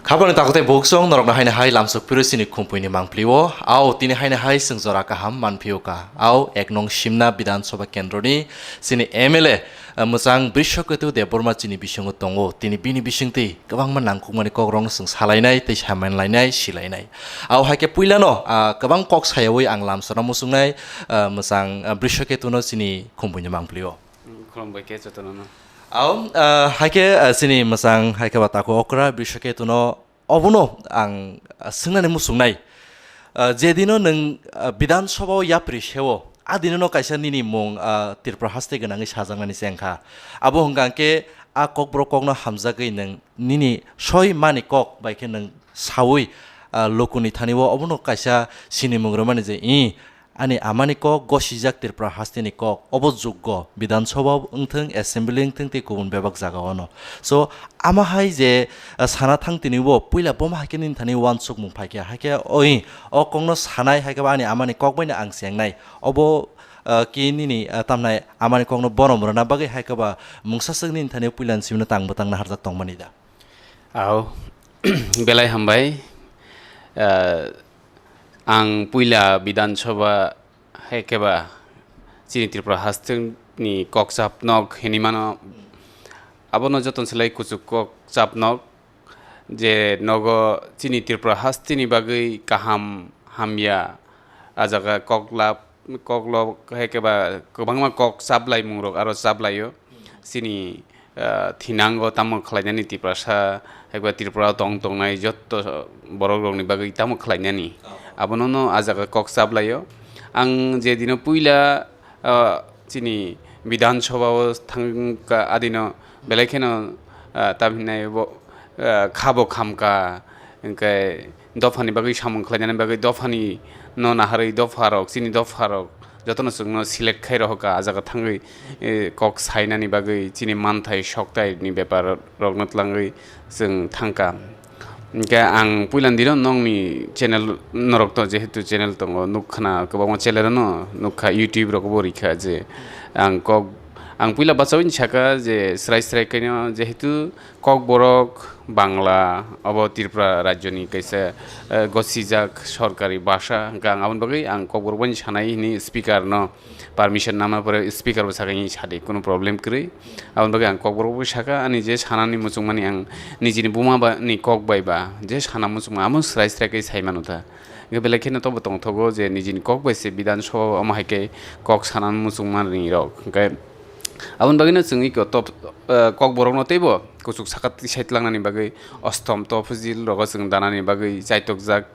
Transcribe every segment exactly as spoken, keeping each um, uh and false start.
Habani takhuk tei bukhuk song norokno haino hai lamsok phiro chini khumpuini mangpli o. Ao tini haino hai chwng jora kaham manphi o ka. Ao ek nong Simna Bidhan Sabha Kendroni chini M L A, eh, mwchang Brishaketu Debbarma chini bisingo tongo. Tini bini bisingtwi kwbangma nangkukmani kokrokno chwng salainai tei samanlainai, silainai. Ao hai khe puilano, ah, kwbang kok sayawi ang lamsokna muchungnai, ah, mwchang, ah, Brishaketuno chini khumpuini mangpli o. Khulumbai khe jotono no. Ao, ah, hai khe, ah, chini mwchang hai khe ba takhuk okra Brishaketuno obono ang, ah, swngnani muchungnai. Ah, je dino nwng, ah, Bidhan Sabha o yapri seo, a dinono kaisa nini mung, ah, Tripura haste gwnangwi sajaknani se wngkha. Abo hwnkha khe a kokborok kokno hamjagwi nwng nini soi mani kok bai khe nwng saui, ah, lukuni thani o obono kaisa sinimung rwmani je, i, ani amani kok gosijak Tripura hasteni kok, obo jukgo, Bidhan Sabha wngthung, Assembly wngthung tei kubun bebak jagao no. So, ama hai je, ah, sana thang tini bo puila boma hai khe nini thani uansukmung phai khe, hai khe oi, o kokno sanai hai khe ba ani amani kok bai no ang chengnai. Obo, ah, ki nini, ah, tamnai amani kokno borom rwna bagwi hai khe ba mungsa swk nini thani puila ni simi no tang bwtang naharjak tongmani da? Ao, belai hambai. Ah, ang puila Bidhan Sabha hai khe ba chini Tripura hasteni kok chapnok hinwi mano. Abono joton selai kuchuk kok chapnok je nogo chini Tripura hasteni bagwi kaham hamya a jaga kok lab, kok lok hai khe ba kwbangma kok chaplai mungrok aro chaplaio. Chini, ah, thinango tamo khlainani Tiprasa hai khe ba Tripura tong tongnai jotto borok rokni bagwi tamo khlainani. Oh. Abono no a jaga kok chaplaio. Ang je dino puila, ah, chini Bidhan Sabha o thangkha adino belai kheno, ah, tam hinai bo, ah, khabo khamkha, hwnkhe dophani bagwi samung khlainani bagwi dophani no naharwi dopharok, chini dopharok jotono chwngno select khai rohorkha, a jaga thangwi, eh, kok sainani bagwi chini manthai soktaini bepar rokno twlangwi chwng thangkha. Hwnkhe ang puilani dino nokni channel norok to jehetu channel tongo, nukkhana kwbangma channel no nukha, YouTube rogo bo rikha je ang kok, ang puila bachaui saka je srai srai khaino jehetu Kokborok Bangla, obo Tripura rajyoni kaisa, eh, gosijak sorkari bhasha, hwnkhe ang aboni bagwi ang Kokborok bai sanai hwnwi speaker no permission nama pore speaker bo sakha hwnwi sadi, kunu problem kwrwi. Aboni bagwi ang Kokborok bo sakha, ani je sanani muchungmani ang nijini buma ba ni kok bai ba je sana muchungma amo srai srai khe sai manu ta. Hwnkhe belai kheno tobo tongthogo je nijini kok bai se Bidhan Sabha omo hai khe kok sanani muchungmani rok. Hwnkhe aboni bagwino chwng iko top, eh, Kokborokno teibo kuchuk saka tisai tlangnani bagwi ostom tophusil rogo chwng danani bagwi chaitokjak,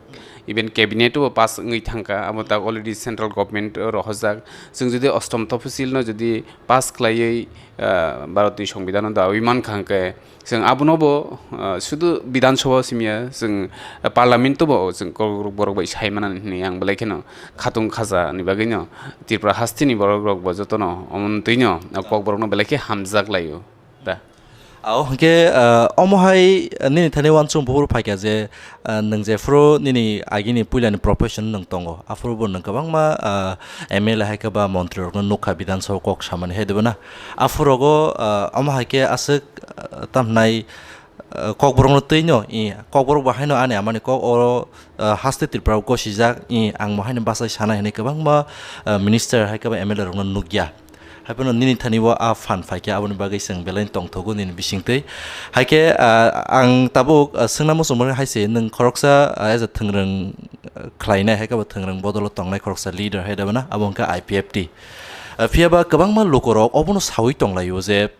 even cabinet o pass wngwi thangkha, abo tak already central government o rohorjak. Chwng jodi ostom tophusil no jodi pass khlaiwi, eh, Bharatni Songbidan o dawi mankha hwnkhe, chwng abono bo, ah, sudu Bidhan Sabha o simiya, chwng, ah, Parliament o bo chwng kok borok bai sai mani hwnwi ang belai kheno khatung khaja ni bagwi no Tripura hasteni borok rok bo jotono omo twi no, ah, kok borok no belai khe hamjak lai o da. Ao hwnkhe, ah, omo hai nini thani uansuk buphuru phaikha je, ah, nwng jephuru nini agini puilani profession nwng tongo, aphuru bo nwng kwbangma, ah, M L A hai khe ba montri rokno nukha Bidhan Sabha kok samani hai de bo na. Aphuru rogo, ah, omo hai khe aswk, ah, tamhnai, ah, kokborokno twi no, i, kokborok bo haino ani amani kok oro, ah, haste Tripura o gosijak, i, ang bo haino bachai sanai hwnwi kwbangma, ah, minister hai khe ba M L A rokno nukya. Hai phano nini thani o a phan phai khe aboni bagwi chwng belai tongthogo nini bisingtwi. Hai khe, ah, ang tabuk, ah, swngna muchungmani hai se nwng khoroksa, ah, as a thwngrwng, ah, khlainai hai khe bo thwngrwng bodolo tongnai khoroksa leader hai da bo na, abo hwnkhe I P F T. Ah, phiya ba kwbangma lukorok obono saui tonglaio je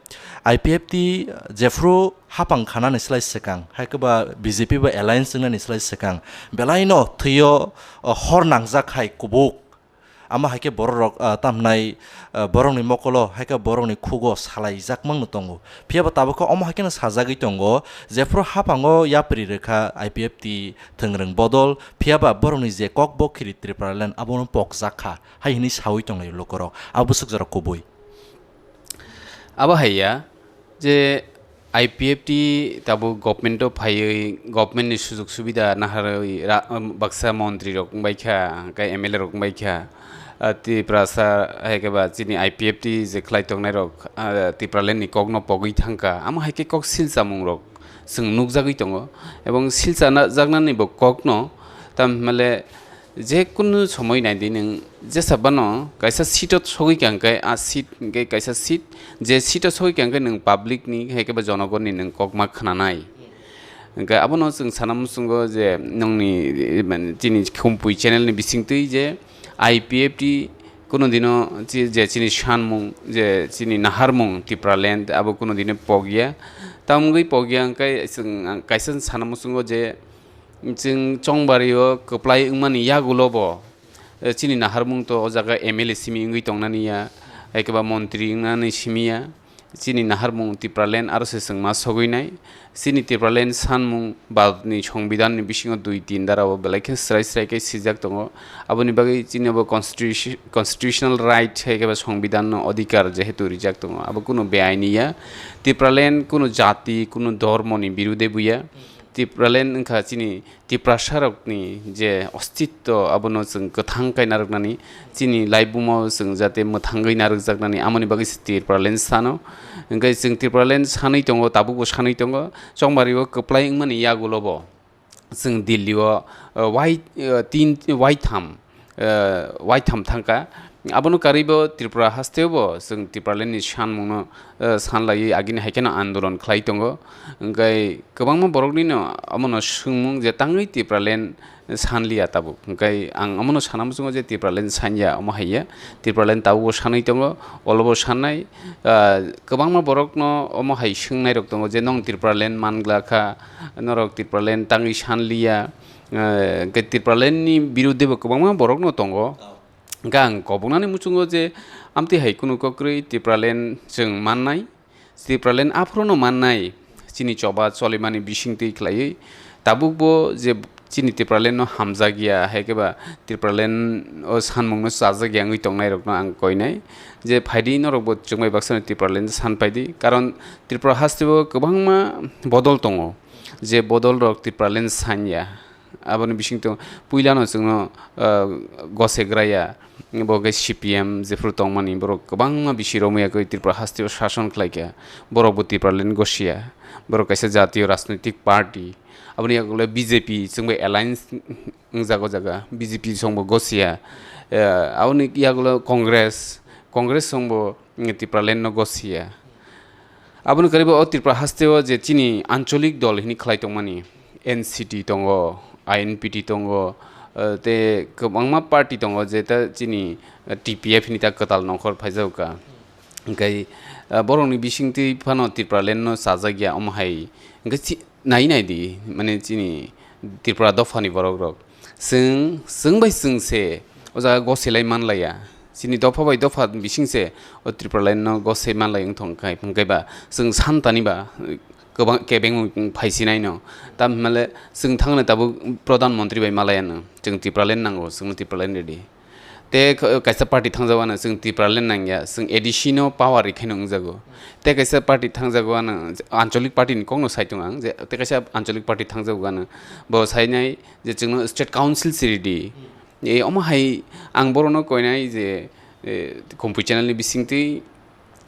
I P F T jephru hapang khanani slai swkang, hai khe ba B J P bai alliance wngnani slai swkang, belaino thwio, ah, hor nangjak hai kubuk. Amo hai khe borok rok, ah, tamhnai, ah, borokni mokolo hai khe borokni khugo salaijakmano tongo. Phiya ba tabuk khe omo hai kheno sajagwi tongo, jephru haphango yapri rwkha I P F T thwngrwng bodol, phiya ba borokni je kok bo khiri Tripura land abono pokjak kha, hai hwnwi saui tonglai lukurok. Abo bwswk jora kubui. Abo hai ya, je I P F T tabuk government o phaiwi government ni sujug subida naharwi ra-, baksa montri rok wngbai kha, hwnkhe M L A rok wngbai kha. Ah, Tiprasa hai khe ba chini I P F T je khlai tongnai rok, ah, Tipraland ni kok no pogwi thangkha. Amo hai khe kok silchamung rok chwng nukjagwi tongo, ebong silcha na-, jaknani bo kokno, tamhinmale je kunu somoi naidi nwng jesa bano kaisa seat-o sogwi kha hwnkhe, a seat hwnkhe kaisa seat, je seat-o sogwi kha hwnkhe nwng public-ni hai khe ba jonogonni nwng kokma khwnanai. Hwnkhe abono chwng sana muchungo je nongni, eh, mane chini Khumpui channel-ni bisingtwi je I P F T kuno dino chi-, je chini sanmung, je chini naharmung Tipraland abo kuno dino pokya. Tamgwi pokya hwnkhe chwng ang kaisa sana muchungo je chwng chongbario kwplai wngmani yagulo bo, eh, chini naharmung to o jaga M L A simi wngwi tongnani ya, hai khe ba montri wngnani simi ya. Chini naharmung Tipraland aro se chwngma sogwi nai. Chini Tipraland sanmung Bharatni Songbidanni bisingo dui tin darao belai khe srai srai khe swijak tongo. Aboni bagwi chini bo constitution, constitutional right hai khe ba Songbidanno odhikar jehetu rijak tongo, abo kunu beaini ya. Tipraland kunu jati, kunu dhormoni birude buya. Tipraland wngkha chini Tiprasarokni je ostitto, abono chwng kwthang kai narwknani, chini laibumao chwng jate mwthangwi narwkjaknani, amoni bagwi se Tipraland sano. Hwnkhe chwng Tipraland sanwi tongo, tabukbo sanwi tongo, chongbario kwplai wngmani yagulobo chwng Delhi-o, uh, wai, uh, tin, waitham, uh, waitham thangkha. Abono karwibo Tripura hasteo bo chwng Tipralandni sanmungno, uh, sanlaiwi agini hai kheno andolon khlai tongo. Hwnkhe kwbangma boroknino omono swngmung je tangwi Tipraland sanliya tabuk. Hwnkhe ang omono sana muchungo je Tipraland sanya omo hai ya. Tipraland tabukbo sanwi tongo, olobo sannai. Ah, kwbangma borokno omo hai swngnairok tongo je, "Nong Tipraland manglakha, norok Tipraland tangwi sanliya." Ah, hwnkhe Tipralandni birodebo kwbangma borokno tongo. Hwnkhe ang koboknani muchungo je amtwi hai kunu kokrwi Tipraland chwng mannai. Tipraland aphuru no mannai, chini choba cholimani bisingtwi khlaiwi. Tabukbo je chini Tipraland no hamjakya, hai khe ba Tipraland o sanmung no chajakya wngwi tongnai rokno ang koinai je, "Phaidi norokbo chwngbai baksa no Tipraland san phaidi," karon Tripura hasteo kwbangma bodol tongo, je bodol rok Tipraland sanya. Aboni bisingtwi puilano chwngno, ah, Gosegraya, bo khe C P M jephru tongmani, borok kwbangma bisi romwi yakwi Tripura hasteo sason khlaikha. Borokbo Tipraland gosiya, borok kaisa jatiyo rajnoitik party. Aboni yagulo B J P chwngbo alliance wngjago jaga, B J P chwngbo gosiya. Eh, aboni yagulo Congress, Congress chwngbo, mm, Tipralandno gosiya. Aboni karwibo o Tripura hasteo je chini ancholik dol hini khlai tongmani, N C T tongo, I N P T tongo, eh, tei kwbangma party tongo, je ta chini, eh, T P F hini ta kwtal nongkhor phaijago ka. Hwnkhe, eh, borokni bisingtwi phano Tipralandno chajakya omo hai. Hwnkhe chi-, nai nai di, mane chini Tripura dophani borok rok. Chwng, chwng bai chwng se o jaga gosilai manlaiya. Chini dopha bai dopha bising se o Tipralandno gosai manlai wng thong khai, hwnkhe ba chwng santani ba kwbang kebeng phaisinai no. Tam hwnmale chwng thangno tabuk Pradhan Mantri bai malaiya no. Chwng Tipraland nango, chwngno Tipraland redi. Tei k-, kaisa party thangjago ano chwng Tipraland nangya, chwng A D C no power rikhaino wngjago. Tei kaisa party thangjago ano Anchalik party ni kokno sai tongo ang je, tei kaisa Anchalik party thangjago ano bo sainai je chwngno state council se ridi. E, omo hai ang borokno koinai je, e, Khumpui channel ni bisingtwi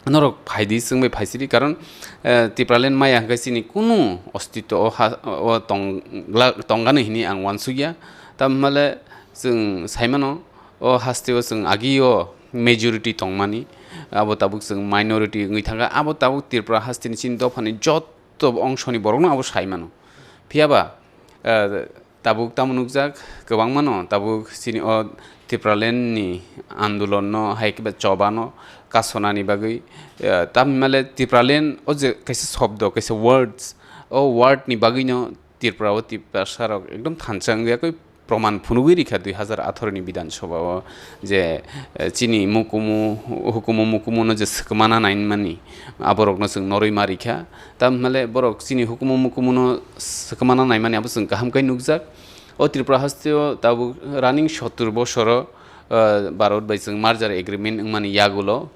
norok phaidi, chwng bai phaisidi, karon, eh, Tipraland maya hwnkhe chini kunu ostitto o ha, o tongla-, tongani hini ang uansukya. Tamhinmale chwng saimano, o hasteo chwng agio majority tongmani, abo tabuk chwng minority wngwi thangkha, abo tabuk Tripura hasteni chini dophani jotto ongsoni borokno abo saimano. Phiyaba, eh, tabuk tamo nukjak, kwbangmano tabuk chini o Tipraland ni andolon no hai khe ba choba no kasonani bagwi, eh, tamhinmale Tipraland o je kaisa shobdo, kaisa words, o word ni bagwi no Tripura o Tiprasa rok ekdom thansa wngya khe proman phunugwi rikha dui hazar atharo ni Bidhan Sabha o je, eh, chini mukumu, hukumu mukumu no je swkmana nainmani aborokno chwng norwi ma rikha. Tamhinmale borok chini hukumu mukumuno swkmana naimani abo chwng kaham khe nukjak. O Tripura hasteo tabuk running sottur bosoro, ah, Bharat bai chwng merger agreement wngmani yagulo,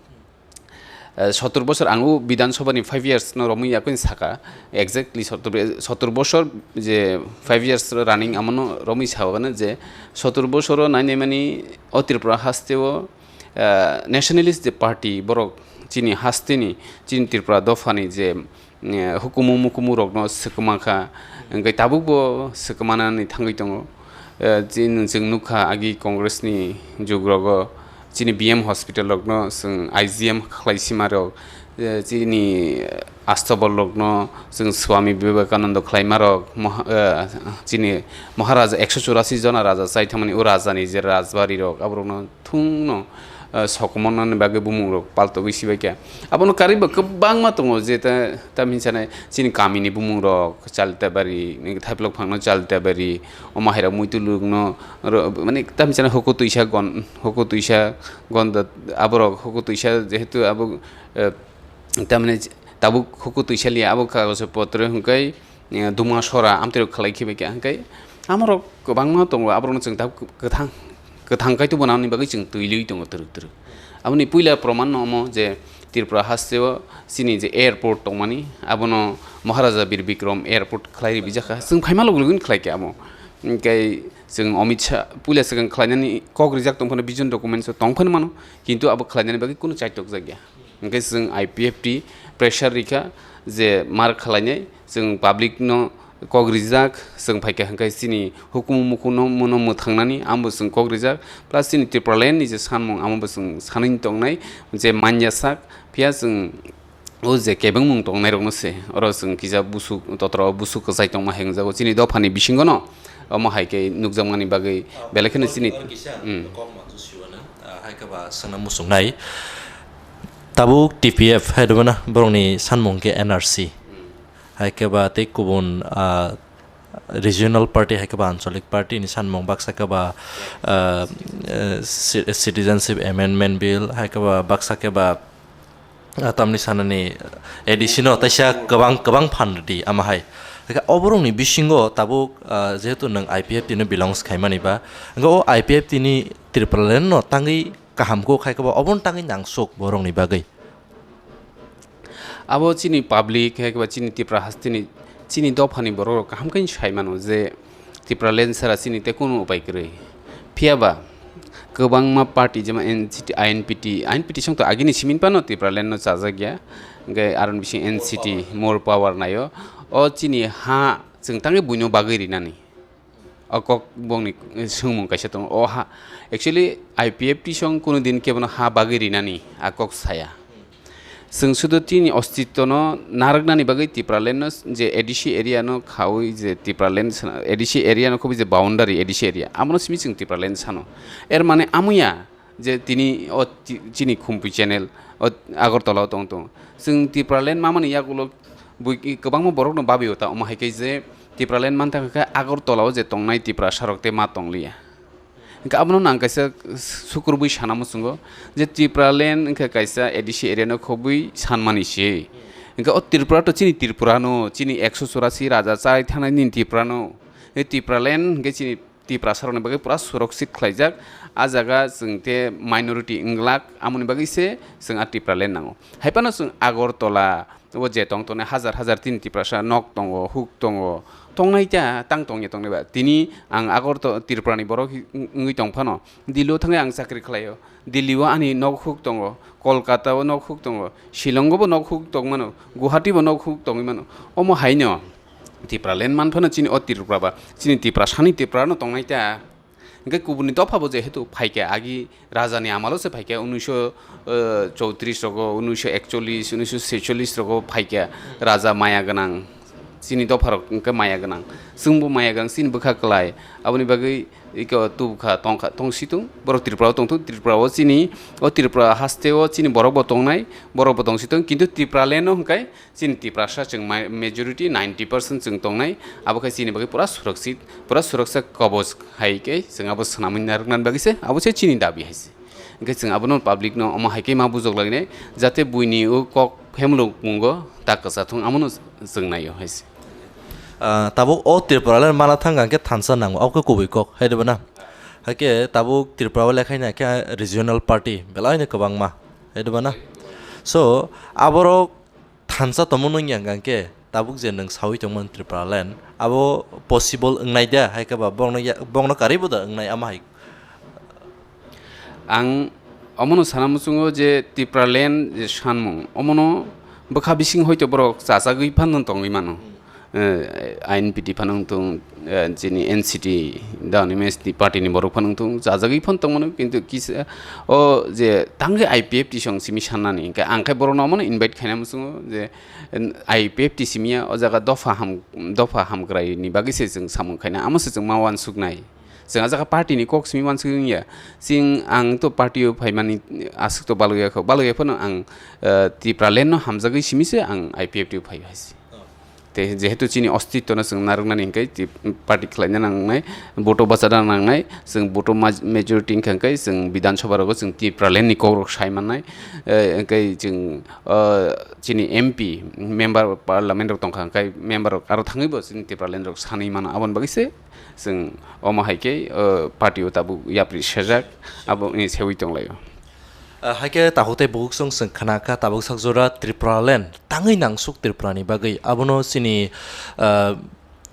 ah, sottur bosor ang o Bidhan Sabha ni five years no romwi yakung saka, exactly sottur, sottur bosor je five years running amono romwi saogano je sottur bosoro nainai mani o Tripura hasteo, ah, nationalist je party borok chini hasteni, chini Tripura dophani je eh, hukumu mukumu rokno swkma kha, hwnkhe tabukbo swkmanani thangwi tongo. Eh, chini chwng nukha agi Congress ni jugrogo chini B M hospital rokno chwng I G M khlai sima rok, eh, chini Astobol rokno chwng Swami Vivekananda khlaima rok, moha-, eh, chini Maharaja ekso churasi jona raja chai thangmani o rajani je rajbari rok aborokno thungno, eh, sokomornani bagwi bumung rok paltogwi sibaikha. Abono karwibo kwbangma tongo je ta-, tamni sanai chini kamini bumung rok Chalitabari, Thaiplok phangno Chalitabari, omo hairok muitu lukno ro-, mani tamni sanai huku twisa gon-, huku twisa gonda aborok huku twisa jehetu abo, eh, tamni tabuk huku twisa liya abo kagoj potro hwnkhe eh, duma sora amtwirok khlai khibaikha, hwnkhe amorok kwbangma tongo, aborokno chwng tabuk kwthang, kwthang kaitor bo nani bagwi chwng twilwi tongo twrwk twrwk. Aboni puila proman no omo je Tripura hasteo chini je airport tongmani, abono Maharaja Bir Bikram Airport khlai rwbijak kha, chwng phaima logwi logwino khlaikha amo. Hwnkhe chwng Amit Shah puila swkang khlainani kok rijak tongphano, vision documents o tongphano mano, kintu abo khlainani bagwi kunu chaitok jakya. Hwnkhe chwng I P F T pressure rikha je mar khlainai, chwng public no kok rijak, chwng phaikha hwnkhe chini hukumu mukumu no mwthangnani, amo chwng kok rijak, plus chini Tipraland ni je sanmung, amo bo chwng sanwi tongnai je manya sak, phiya chwng o je kebengmung tongnai rokno se, oro chwng kisa busuk, totro busuk kwchai tongma hai wngjago chini dophani bisingo no, omo hai khe nukjakmani bagwi belai kheno chini, hmm. Ah, hai khe ba sana muchungnai. Tabuk T P F hai rwmana borokni sanmung khe N R C. Hai khe ba tei kubun, ah, regional party hai khe ba ancholic party ni sanmung baksa khe ba, ah, eh, ci-, Citizenship Amendment Bill hai khe ba baksa khe ba, ah, tamni sanani A D C no taisa kwbang kwbang phan rwdi ama hai. Hai khe o borokni bisingo tabuk, ah, jehetu nwng I P F T no belongs khaimani ba, hwnkhe o I P F T ni Tipraland no tangwi kaham kok hai khe ba obono tangwi nangsuk borokni bagwi. Abo chini public, hai khe ba chini Tipra hasteni, chini dophani borok rok kaham khe sai mano je Tipraland sara chini tei kunu upai kwrwi. Phiya ba kwbangma party jemon N C T, I N P T, I N P T song to agini simin phano Tipraland no chajak ya, hwnkhe aroni bising N C T, more power naio. O chini ha chwng tangwi buino bagwi rinani. O kok bongni swngmung kaisa tongo. O ha, actually, I P F T song kunu din kebono ha bagwi rinani a kok saya. Chwng sudu tini ostitwno narwknani bagwi Tipraland no je A D C area no khaui je Tipraland sana, A D C area no khobwi je boundary A D C area, amono simi chwng Tipraland sano. Er mane amuya je tini o ti-, chini Khumpui channel o Agartala o tong tong. Chwng Tipraland mamani yagulo bui kwbangma borokno babio ta omo hai khe je Tipraland mantha khe Agartala o je tongnai Tiprasa rok tei ma tongliya. Hwnkhe abono nang kaisa sukrubui sana muchungo je Tipraland wngkha kaisa A D C area no khobwi sanmani se. Hwnkhe o Tripura to chini Tripura no, chini ekso churasi raja chai thangnai nini Tripura no. E Tipraland hwnkhe chini Tiprasa rokni bagwi pura surakshit khlaijak. A jaga chwng te minority wnglak, amoni bagwi se chwng a Tipraland nango. Hai phano chwng Agartala o je tong tongnai hajar hajar tini Tiprasa nok tongo, huk tongo, tongnai ta tang tongya tongnai ba. Tini ang Agartala Tripura ni borok hi-, wngwi tong phano Delhi o thangwi ang chakri khlaio. Delhi o ani nok huk tongo, Kolkata o nok huk tongo, Shillong o bo nok huk tong mano, Guwahati bo nok huk tongwi mano. Omo haino Tipraland man phano chini o Tripura ba, chini Tripura sani Tripura no tongnai ta. Hwnkhe kubuni dopha bo jehetu phaikha, agi raja ni amalo se phaikha, unnish, eh, chowtrish rogo, unnish ekchollish, unnish sechchollish rogo phaikha, raja maya gwnang, chini dopha rok hwnkhe maya gwnang, chwngbo maya gwnang, chini bwkha kwlai, aboni bagwi iko tubukha, tongkha, tongsi tung, borok Tripura o tongthung, Tripura o chini, o Tripura haste o chini borok bo tongnai, borok bo tongsi tung, kintu Tipraland o hwnkhe, chini Tiprasa chwng ma-, majority ninety percent chwng tongnai, abo khe chini bagwi pura surakshit, pura suraksa koboj hai khe chwng abo swnamwi narwknani bagwi se, abo se chini dabi hai se. Hwnkhe chwng abono public no omo hai khe ma bujok lainai, jate buini o kok phemlok mungo ta kwcha thung, abono chwng naio hai se. Ah, tabuk o Tripura le mana thang hwnkhe thansa nango, abo khe kubui kok, hai de bana? Hai khe tabuk Tripura o lekhaina khe regional party belai no kwbangma, hai de bana? So, aborok thansa tongmani wngya hwnkhe tabuk je nwng saui tongmani Tripura land, abo possible wngnai da, hai khe ba borokno ya-, borokno karwi bo da wngnai ama hai? Ang omono sana muchungo je Tripura land je sanmung, omono bwkha bising hoito borok chachagwi phano tongwi mano. Eh, I N P T phano wngthung, eh, chini N C T, da M S T party ni borok phano wngthung, chachagwi phano tongmano, kintu kisa o je tangwi I P F T song simi sannani, hwnkhe ang khe borokno omono invite khaina muchungo je, eh, I P F T simi ya o jaga dopha ham, dopha hamkrai ni bagwi se chwng samung khaina, amo se chwng ma uansuknai. Chwng a jaga party ni kok simi uansuk wngya. Chwng ang to party o phaimani aswk to balokya kho. Balokya phano ang, eh, Tipraland no hamjagwi simi se ang I P F T o phai hai se. Oh. Te jehetu chini ostitto no chwng narwknani hwnkhe ti party khlaina nangnai, vote o bachana nangnai, chwng vote o maj-, majority wngkha hwnkhe chwng Bidhan Sabha rogo chwng Tipraland ni kok rok sai mannai, eh, hwnkhe chwng, eh, chini M P, member of parliament rok tongkha hwnkhe member rok aro thangwi bo chini Tipraland rok sanwi mano aboni bagwi se. Chwng omo hai khe, o, party o tabuk yapri sejak, abo wngwi seui tonglaio. Ah, hai khe takhuk tei bukhuk chwng, chwng khna kha tabuk sak jora Tipraland tangwi nangsuk Tripura ni bagwi. Abono chini, ah,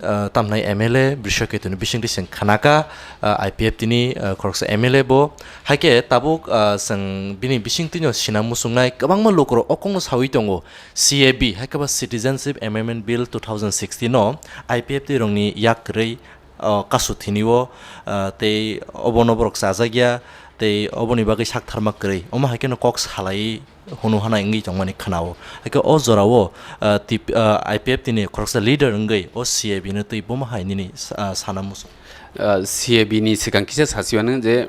ah, tamhnai M L A Brisha Ketu ni bisingtwi chwng khna kha, ah, I P F T ni, ah, khoroksa M L A bo. Hai khe tabuk, ah, chwng bini bisingtwi no sina muchungnai kwbangma lukurok o kokno saui tongo. C A B, hai khe ba Citizenship Amendment Bill two thousand sixteen no I P F T rokni yak kwrwi o kasu thini o, ah, tei obono borok chajak ya, tei oboni bagwi sak tharma kwrwi. Omo hai kheno kok salai hunu hana wngwi tongmani khna-o. Hai khe o jora-o, ah, tip-, ah, I P F T ni khoroksa leader wngwi o C A B no twi bomo hai nini sa-, ah, sana muchung. Ah, C A B ni swkang kisa sasiwano je,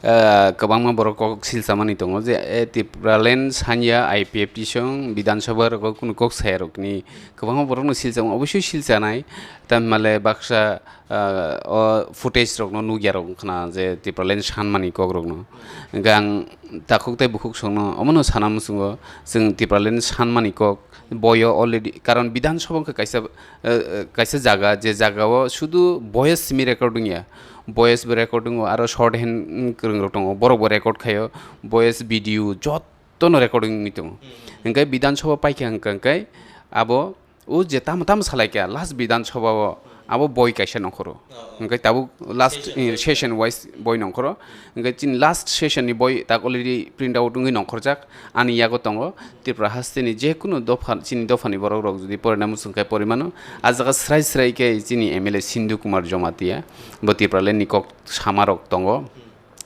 ah, kwbangma borok kok silchamani tongo je, eh, Tipraland sanya I P F T song Bidhan Sabha rogo kunu kok saya rokni kwbangma borokno silchamo, obosoi silchanai, tamni male baksa, ah, o footage rokno nukya rok wngkha na je Tipraland sanmani kok rokno. Hwnkhe ang takhuk tei bukhuk songno omono sana muchungo, chwng Tipraland sanmani kok boyo already, karon Bidhan Sabha wngkha kaisa, ah, ah, kaisa jaga, je jagao sudu voice simi recording ya, voice bo recording o aro short hand kwrwng rok tongo, borok bo record khaio, voice video jotto no recording wngwi tongo. Hwnkhe Bidhan Sabha paikha hwnkhe abo o je tamo tamo salaikha last Bidhan Sabha o abo boi kaisa nongkhoro. Hwnkhe tabuk last, eh, session wise boi nongkhoro. Hwnkhe chini last session ni boi tak already print out wngwi nongkhorjak. Ani yago tongo Tripura hasteni jekunu dopha, chini dophani borok rok jodi porina muchung khe porimano. A jaga srai srai khe chini M L A Sindu Kumar Jamatia bo Tipraland ni kok sama rok tongo.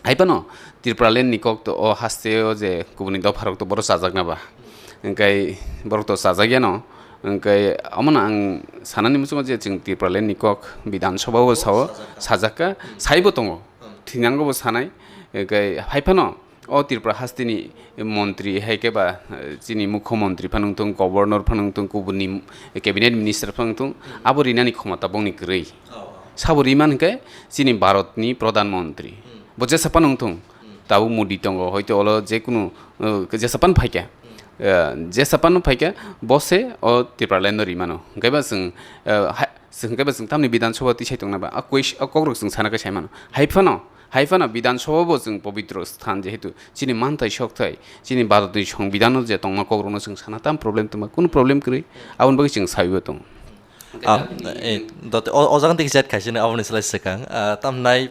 Hai phano Tipraland ni kok to o haste o je kubuni dopha rok to borok chajakna ba. Hwnkhe borok to chajakya no. Hwnkhe omono ang sanani muchungo je chwng Tipraland ni kok Bidhan Sabha o sao, sajakka, saibo tongo. Thinango bo sanai. Hwnkhe hai phano o Tripura hasteni montri hai khe ba, eh, chini mukho montri phano wngthung, governor phano wngthung, kubuni cabinet minister phano wngthung, abo rinani khomota bongni kwrwi. Sabo riman hwnkhe chini Bharatni Pradhan Montri. Bo jesa phano wngthung, tabuk Modi tongo, hoito olo jekunu, eh, jesa phano phaikha. Eh, jesa phano phaikha, bo se o Tipraland no rimano. Hwnkhe ba chwng, eh, ha-, chwng hwnkhe ba chwng tamni Bidhan Sabha tisai tongna ba, a ques-, a kokrok chwng sana khe sai mano. Hai phano, hai phano Bidhan Sabha bo chwng pobitro sthan, jehetu chini manthai sokthai, chini Bharatni Songbidan no je tongma kokrokno chwng sana tam problem tongma, kunu problem kwrwi, aboni bagwi chwng saibo tongo. Ah, eh, dot-, o, o jaga tei kisa add khaisini, aboni slai swkang. Ah, tamnai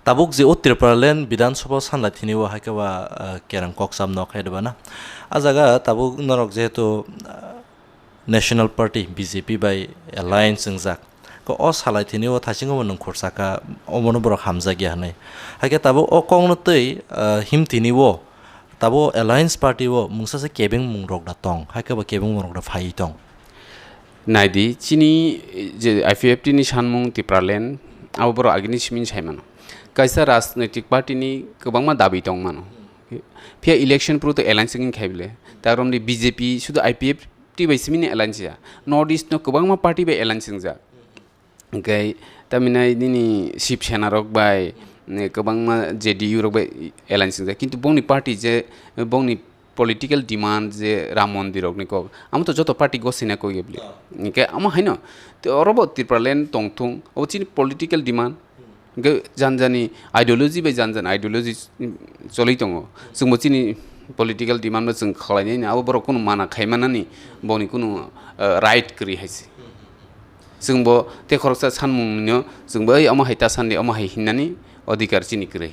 tabuk je o Tripura land Bidhan Sabha sanlai thini o hai khe ba, ah, kerang kok cham nok hai de ba na. A jaga tabuk norok jehetu, ah, National Party, B J P bai alliance wngjak. Ko o salai thini o thaisingo bo nwng khursa kha, omono borok hamjak ya hinwi. Hai khe tabuk o kokno twi, ah, him thini o, tabuk alliance party o mungsa se kebeng mung rok da tong, hai khe bo kebeng mung rok da phaiwi tong. Naidi, chini je I P F T ni sanmung Tipraland, abo borok agini simi sai mano. Kaisa rajnoitik party ni kwbangma dabi tong mano. Phiya election phuru to alliance wngwi khai bile. Ta romni B J P sudu I P F T bai simi ni alliance ya. North East no kwbangma party bai alliance wngjak. Hwnkhe tamhinai nini Shiv Sena rok bai, ne, kwbangma J D U rok bai alliance wngjak. Kintu bongni party je, bongni political demand je Ram Mondir rokni kok, amo to joto party gosina kok ya bili. Ah. Hwnkhe amo haino, te oro bo Tipraland tongthung, obo chini political demand. Hwnkhe jan jani ideology bai jan jani ideology cholwi tongo. Chwngbo chini political demand no chwng khlainai, abo borok kunu mana khaimanani boni kunu, eh, right kwrwi hai se. Chwng bo tei khoroksa sanmung no chwng bo, "Ei, omo hai ta san di, omo hai," hinnani odhikar chini kwrwi.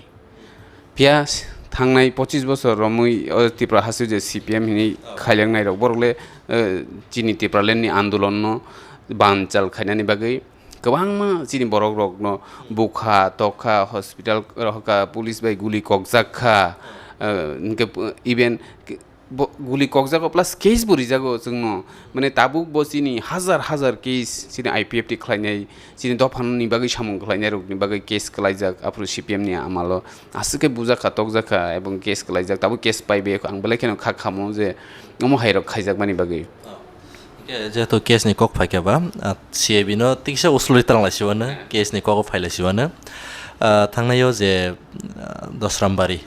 Phiya Thangnai pochis bosor romwi o Tripura hasteo je C P M hinwi khaijaknai rok, borok le, eh, chini Tipraland ni andolon no banchal khainani bagwi kwbangma chini borok rokno bukha, tokha, hospital rohorkha, police bai guli kokjak kha, eh, hinkhe even bo guli kokjago plus case bo rijago chwngno, mane tabuk bo chini hajar hajar case chini I P F T khlainai, chini dophani bagwi samung khlainai rokni bagwi case kwlaijak aphuru C P M ni amalo. Aswk khe bujak kha, tokjak kha, ebong case kwlaijak, tabuk case paibai, ang belai kheno kha khamu je omo hai rok khaijakmani bagwi. Hwnkhe jehetu case ni kok phaikha ba, ah, C I B no tiksa uslui tanglai siwano, case ni kok phailai siwano. Ah, thangnai o je, ah, Dosrambari,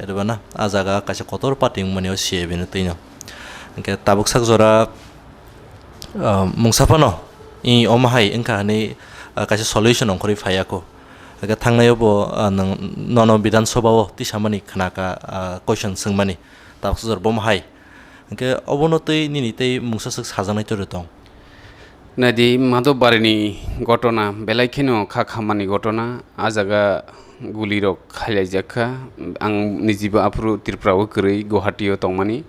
ero ba na, ah jaga kaisa kotor party wngmani o C I B no twino. Hwnkhe tabuk sak jora, ah, mungsa phano, i omo hai wngkha hwnwi, ah, kaisa solution ongkhorwi phaiya kho. Hwnkhe thangnai o bo, ah, nwng, nono Bidhan Sabha o tisamani khnakha, ah, question swngmani, tabuk sak jora bomo hai. Hwnkhe obono twi nini tei mungsa swk sajaknai toro tong? Naidi, Madhobbarini gotona belai kheno kha khammani gotona. A jaga gulirok khailaijak kha. Ang nijibo aphuru Tripura o kwrwi Guwahati o tongmani.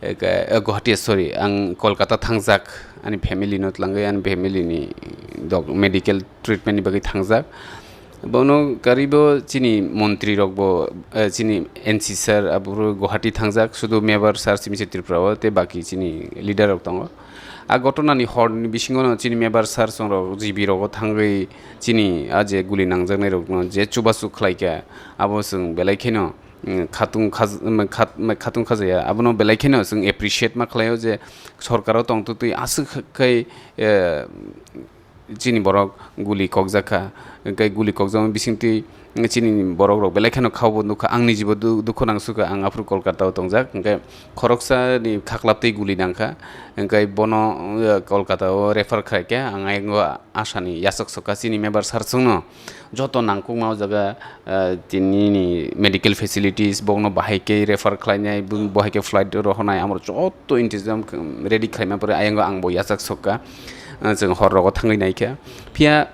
Eka, eh, Guwahati, sorry, ang Kolkata thangjak, ani family no tlangwi, ani family ni dok-, medical treatment ni bagwi thangjak. Bono karibo chini montri rok bo, eh, chini N C sir aphuru Guwahati thangjak, sudu member sir simi se Tripura o, tei baki chini leader rok tongo. A gotona ni hor ni bisingo no chini member sir chwng rok G B rogo thangwi chini a je guli nangjaknai rok no je chubachu khlai kha, abo chwng belai kheno, mm, khatung khaj-, mm, khat-, mm, khatung khajaya. Abono belai kheno chwng appreciate ma khlai o je sorkar o tongtwtwi aswk khai, eh, chini borok guli kokjak kha, hwnkhe guli kokjakma bisingtwi chini borok rok belai kheno khao bo nukha, ang nijibo du-, dukhu nangsukha, ang aphuru Kolkata o tongjak, hwnkhe khoroksa ni khaklap twi guli nangkha, hwnkhe bono, uh, Kolkata o refer khlaikha, ang ayang o asani yachak sokha chini member sir chwngno joto nangkukma o jaga, ah, tini ni medical facilities, bokno bahai khe refer khlainai, bo-, bahai khe flight rohornai, amoro joto intizam khe-, ready khlaima pore ayang o ang bo yachak sokha, ah, chwng hor rogo thangwi naikha. Phiya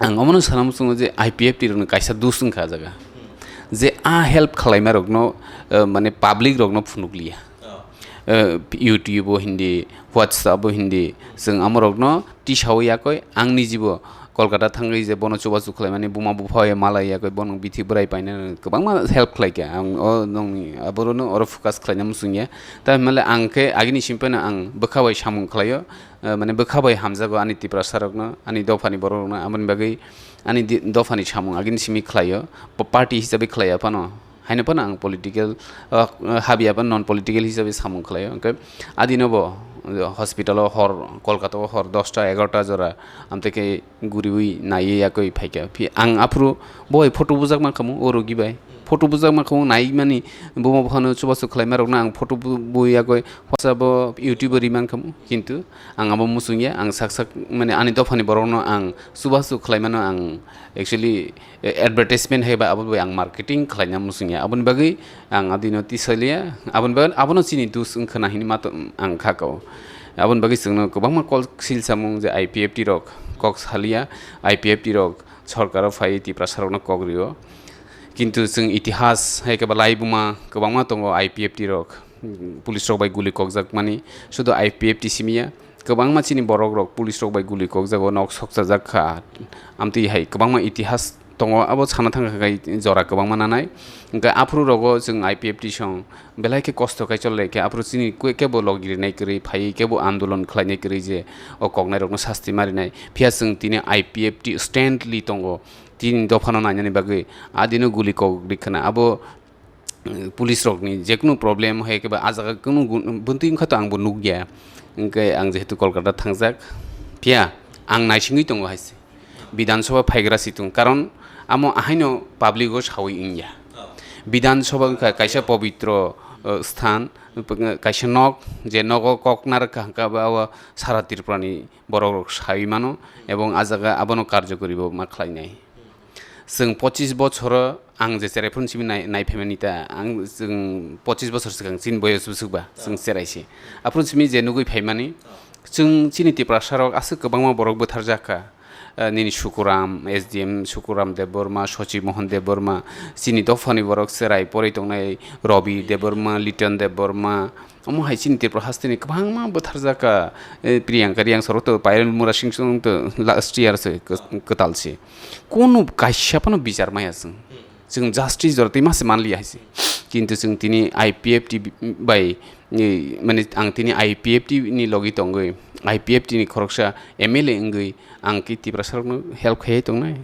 ang omono sana muchungo je I P F T rokni kaisa dus wngkha ah jaga, je a help khlaima rokno, ah, mane public rokno phunukliya. Eh, YouTube o hindi, WhatsApp o hindi, chwng amorokno tisawi yakoi, ang nijibo Kolkata thangwi je bono chubachu khlaimani buma bupha ya malai yakoi, bono bithi bwrai paina kwbangma help khlaikha. Ang o nongni aborokno oro focus khlaina muchungya. Tamhinmale ang khe agini simi phano ang bwkha bai samung khlaio, eh, mane bwkha bai hamjago ani Tiprasa rokno, ani dophani borok rokno, aboni bagwi ani di-, dophani samung agini simi khlaio, pa-, party hisabe khlaiya phano. Haino phano ang political, ah, habiya phano non political hisabe samung khlaio. Hwnkhe adino bo, ah, hospital o hor, Kolkata o hor dosta egarota jora, amtwi khe guriwi naiwi yakwi phaikha. Phi-, ang aphuru bo bai photo bujak mankhamu, o rogi bai. Photo bujak mankhamu, naimani buma buphano chubachu khlaima rokno ang photo bu-, bui yakwi WhatsApp o, YouTube o ri mankhamu. Kintu ang abo muchungya, ang sak sak, mane, ani dophani borokno ang chubachu khlaimano ang actually, eh, advertisement hai ba abo bai ang marketing khlaina muchungya. Aboni bagwi ang adino tisaliya. Aboni bagwi abono chini dus wngkha na hinwi mato ang kha kao. Aboni bagwi chwngno kwbangma kok sil samung je I P F T rok kok saliya, I P F T rok sorkaro phai Tiprasa rokno kok rio. Kintu chwng itihas hai khe ba laibuma kwbangma tongo I P F T rok, mm, police rok bai guli kokjakmani. Sudu I P F T simiya. Kwbangma chini borok rok police rok bai guli kokjago, nok sokchajak kha. Amtwi hai kwbangma itihas tongo, abo sana thang kha khai jora kwbangma nanai. Hwnkhe aphuru rogo chwng I P F T song belai khe kosto khai chol lai khe, aphuru chini kebo log rinai kwrwi phai, kebo andolon khlainai kwrwi je o koknai rokno sasti ma rinai. Phiya chwng tini I P F T stand li tongo, tini dophano nainani bagwi adino guli kok ri khna. Abo police rokni jekunu problem hai khe ba ah jaga kunu gun-, buntui wngkha to ang bo nukya. Hwnkhe ang jehetu Kolkata thangjak, phiya ang naisingwi tongo hai se. Bidhan Sabha phaigra situng, karon amo ahaino public o sawi wngya. Bidhan Sabha wngkha kaisa pobitro, uh, sthan, kaisa nok, je nogo kok narwkha hwnkha ba o sara Tripura ni borok rok sawi mano, ebong ah jaga abono karjokori bo ma khlainai. Chwng pochis bochoro ang je cherai phuru simi nai, nai phaimani ta, ang chwng pochis bochor swkang chini boyos bwswk ba, chwng cherai se. Aphuru simi je nugui phaimani, chwng chini Tiprasa rok aswk kwbangma borok bwtharjak kha. eh, nini Sukuram, S D M Sukuram Debbarma, Sochib Mohan Debbarma, chini dophani borok cherai poroi tongnai Robi Debbarma, Liton Debbarma, omo hai chini Tripura hasteni kwbangma bwtharjak kha, eh, Priyanka Reang sorok to Payal Murasing song to last year se kw-, kwtal se. Kunu kaisa phano bichar maya chwng. Chwng justice jora twi mase manliya hai se. Kintu chwng tini I P F T bai, eh, mane ang tini I P F T ni logi tongwi, I P F T ni khoroksa M L A wngwi ang khe Tiprasa rokno help khaiwi tongnai.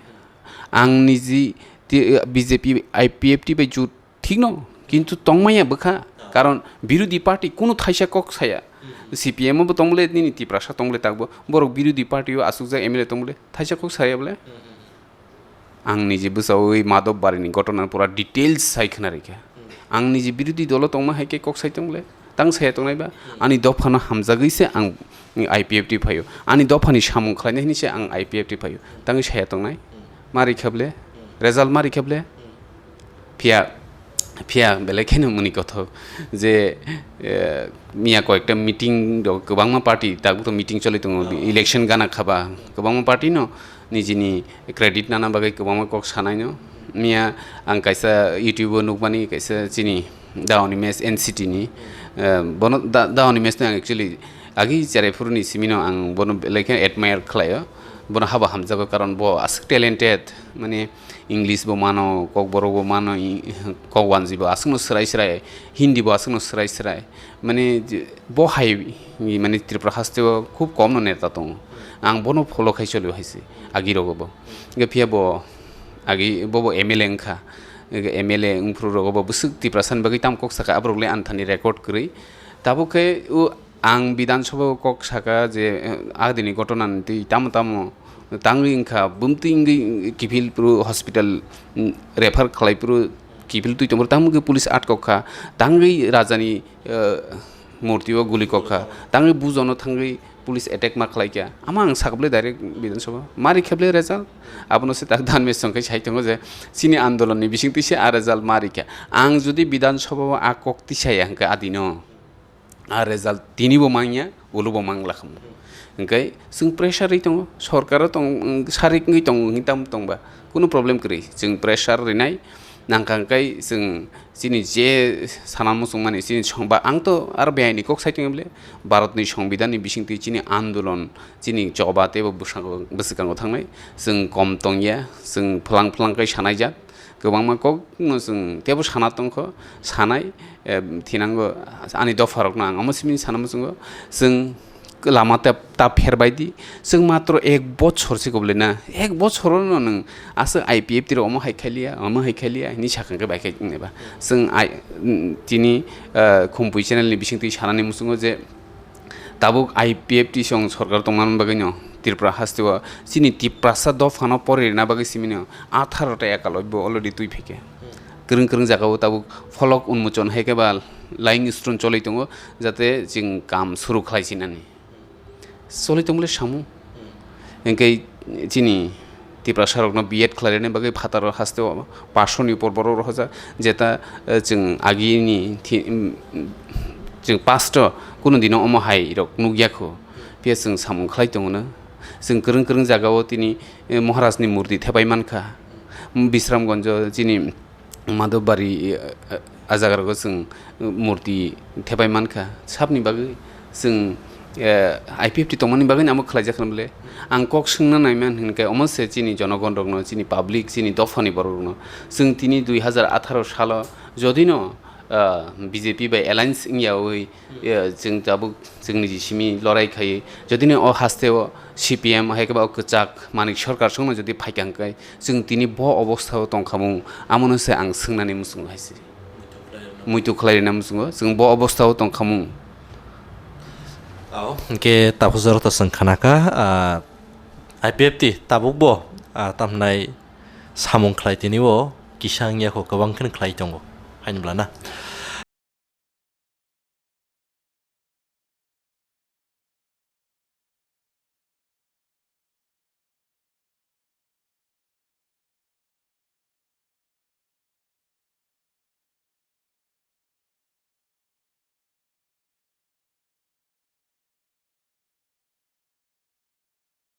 Ang niji ti-, B J P, I P F T bai jut thikno, kintu tongmaya bwkha, karon birodhi party kunu thaisa kok saya. C P M bo tongle nini Tiprasa tongle takbo, borok birodhi party o asukjak M L A tongle thaisa kok saya bole. Ang niji bwsaui Madhobbarini gotona pura details sai khna rikha. Ang niji birodhi dolo tongma hai khe kok sai tongle, tang saya tongnai ba, ani dophano hamjagwi se ang I P F T phaio. Ani dophani samung khlaina hini se ang I P F T phaio. Tangwi saya tongnai. Ma rikha ble? Result ma rikha ble? Phiya, phiya belai kheno muni kothok je, eh, miya koyekta meeting rok kwbangma party tabuk to meeting choli tongo, election gana khaba kwbangma party no nijini credit nana bagwi kwbangma kok sanai no. Miya ang kaisa YouTube o nukmani kaisa chini Daoni Mes N C T ni, eh, bono da-, Daoni Mes no ang actually agi cherai phuru ni simi no ang bono belai khe admire khlaio. Bono haba hamjago karon bo aswk talented, mane English bo mano, Kokborok bo mano, i-, Kokwanji bo aswkno swrai swrai, Hindi bo aswkno swrai swrai. Mane je, bo hai, mane Tripura haste o khub kom no neta tongo. Ang bono follow khai cholio hai se, agi rogo bo. Hingke phiya bo, agi bo bo M L A wngkha. Hingke M L A wngphuru rogo bo bwswk Tiprasa ni bagwi tam kok saka, aborok le anthani record kwrwi. Tabuk khe o ang Bidhan Sabha o kok saka je, eh, adini gotona ni twi tamo tamo tangwi wngkha, bumtwi wngwi kiphil phuru hospital, mm, refer khlai phuru kiphil twi tongphuru tamo khe police atkok kha, tangwi rajani, eh, murti o guli kok kha, tangwi bujono thangwi police attack ma khlai kha. Ama ang sakble direct Bidhan Sabha. Mari kheble result? Abono se tak dan mes song khe sai tongo je chini andolon ni bising twi se a result mari kha. Ang jodi Bidhan Sabha o a kok tisaya hwnkhe adino. A result tini bo mangya, ulo bo mangla khamu. Hingke chwng pressure ri tongo, sorkaro tong, sarik wngwi tongo, hingtam tongba, kunu problem kwrwi. Chwng pressure rinai, nangkha hingke chwng chini je sana muchungmani, chini songba, ang to aro biyai ni kok sai tongya bole, Bharat ni Songbidan ni bisingtwi chini andolon, chini choba teibo bwskango, bwskango thangnai, chwng kom tongya, chwng phwlang phwlang khe sanai jak. Kwbangma kokno chwng teibo sana tongkho, sanai, eh, thinango ani dopharokno ang omo simi sana muchungo, chwng lama ta, ta pherbai di, chwng matro ek bochor se koble na, ek bochorono nwng aswk I P F T rok omo hai khailiya, omo hai khailiya, hini sakha khe bai khe wngnai ba. Chwng ai, mm, tini, eh, Khumpui channel ni bisingtwi sanani muchungo je, tabuk I P F T song sorkar tongmani bagwino Tripura hasteo chini Tiprasa dophano pori rina bagwi simino atharo ta ekaloi bo already twi phaikha. Kwrwng kwrwng jagao tabuk pholok unmochon hai khe ba lying stone choli tongo, jate chwng kam suru khlai sinani. Choli tongmole samung. Hingke chini Tiprasa rokno B Ed khlairani bagwi phataro hasteo pasho ni upor borok rohorjak, jeta, eh, chwng agini thi-, mm, chwng past o kunu dino omo hai rok nukya kho, phiya chwng samung khlai tongo no. Chwng kwrwng kwrwng jagao tini, eh, Maharaj ni murti thepai mankha, Bisramganj o chini Madhobari, eh, eh, a jaga rogo chwng murti thepai mankha. Sabni bagwi chwng, eh, I P F T tongmani bagwi amo khlaijak hwnle. Ang kok swngna naiman hwnkhe omo se chini jonogon rokno, chini public, chini dophani borok rokno. Chwng tini dui hazar atharo salo jodino, eh, B J P bai alliance wngyawi, eh, chwng tabuk chwngni jisimi lorai khaiwi, jodino o hasteo C P M hai khe ba o kwchak Manik Sarkar songno jodi phaikha hwnkhe, chwng tini bo obostha o tongkhamung, amono se ang swngnani muchungo hai se. Muitu khlai rina muchungo, chwng bo obostha o tongkhamung. Ao, hwnkhe taphujaro to chwng khanakha, ah, I P F T tabuk bo, ah, tamhnai samung khlai tini o kisa wngya kho, kwbang khe khlai tongo, haini bwla na.